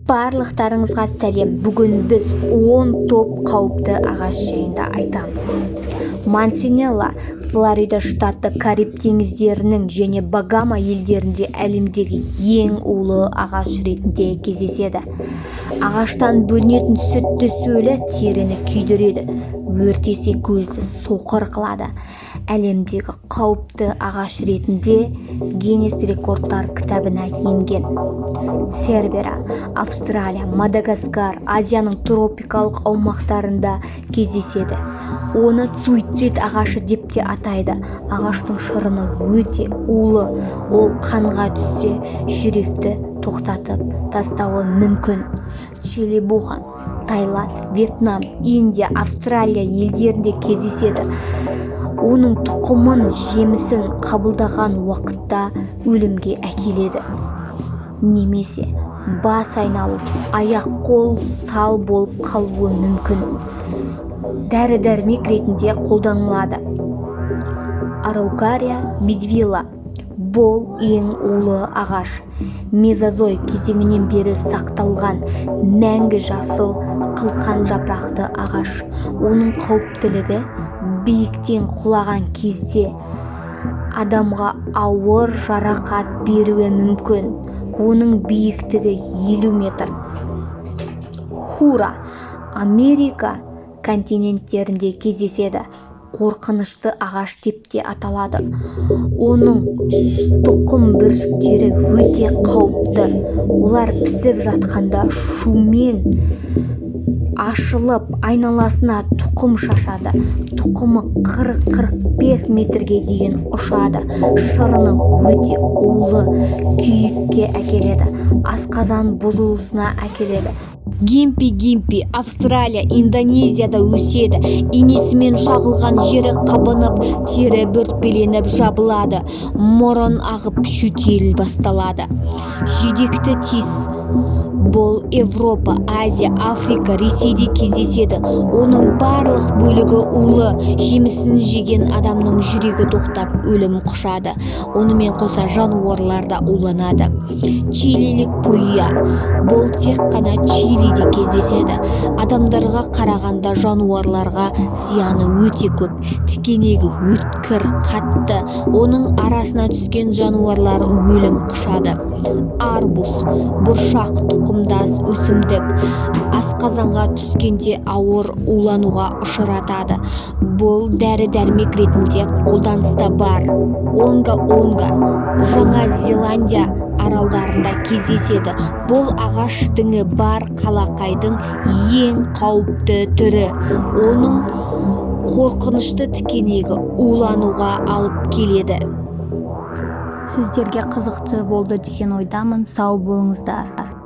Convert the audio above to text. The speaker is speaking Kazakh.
Барлықтарыңызға сәлем! Бүгін біз 10 топ қауіпті ағаш жайында айтамыз. Мансинелла Флорида штаты, Кариб теңіздерінің және Багама елдерінде әлемдегі ең улы ағаш ретінде кездеседі. Ағаштан бөлінетін сүтті сөлі теріні күйдіреді, өртесе, көзді соқыр қылады. Әлемдегі қауіпті ағаш ретінде Гиннес рекордтар кітабына енген. Цербера Австралия, Мадагаскар, Азияның тропикалық аумақтарында кездеседі. Оны суицид ағашы деп те атайды. Ағаштың шырыны өте улы, ол қанға түссе, жүректі тоқтатып тастауы мүмкін. Чилибуха Таиланд, Вьетнам, Индия, Австралия елдерінде кездеседі. Оның тұқымын, жемісін қабылдаған уақытта өлімге әкеледі немесе бас айналу, аяқ-қол сал болып қалуы мүмкін. Дәрі-дәрмек ретінде қолданылады. Араукария медвилла. Бұл ең улы ағаш. Мезозой кезеңінен бері сақталған мәңгі жасыл қылқан жапырақты ағаш. Оның қауіптілігі: биіктен құлаған кезде адамға ауыр жарақат беруі мүмкін. Оның биіктігі 50 метр. Хура Америка континенттерінде кездеседі. Қорқынышты ағаш деп те аталады. Оның тұқым бүршіктері өте қауіпті. Олар пісіп жатқанда шумен ашылып, айналасына тұқым шашады. Тұқымы 40-45 метрге дейін ұшады. Шырыны өте улы, күйікке әкеледі, асқазан бұзылысына әкеледі. Гимпи. Гимпи Австралия, Индонезияда өседі. Инесімен шағылған жері қабынып, тері бөртпеленіп жабылады, мұрын ағып, жөтел басталады. Жидекті тис. Бұл Европа, Азия, Африка, Ресейде кездеседі. Оның барлық бөлігі улы. Жемісін жеген адамның жүрегі тоқтап, өлім құшады. Онымен қоса жануарлар да уланады. Чилилік пуйя. Бұл тек қана Чилиде кездеседі. Адамдарға қарағанда жануарларға зияны өте көп. Тікенегі өткір, қатты. Оның арасына түскен жануарлар өлім құшады. Арбус. Бұршақ тұқымдас өсімдік. Асқазанға түскенде ауыр улануға ұшыратады. Бұл дәрі-дәрмек ретінде қолданыста бар. Онга-онга Жаңа Зеландия аралдарында кездеседі. Бұл ағаш діңі бар қалақайдың ең қауіпті түрі. Оның қорқынышты тікенегі улануға алып келеді. Сіздерге қызықты болды деген ойдамын. Сау болыңыздар!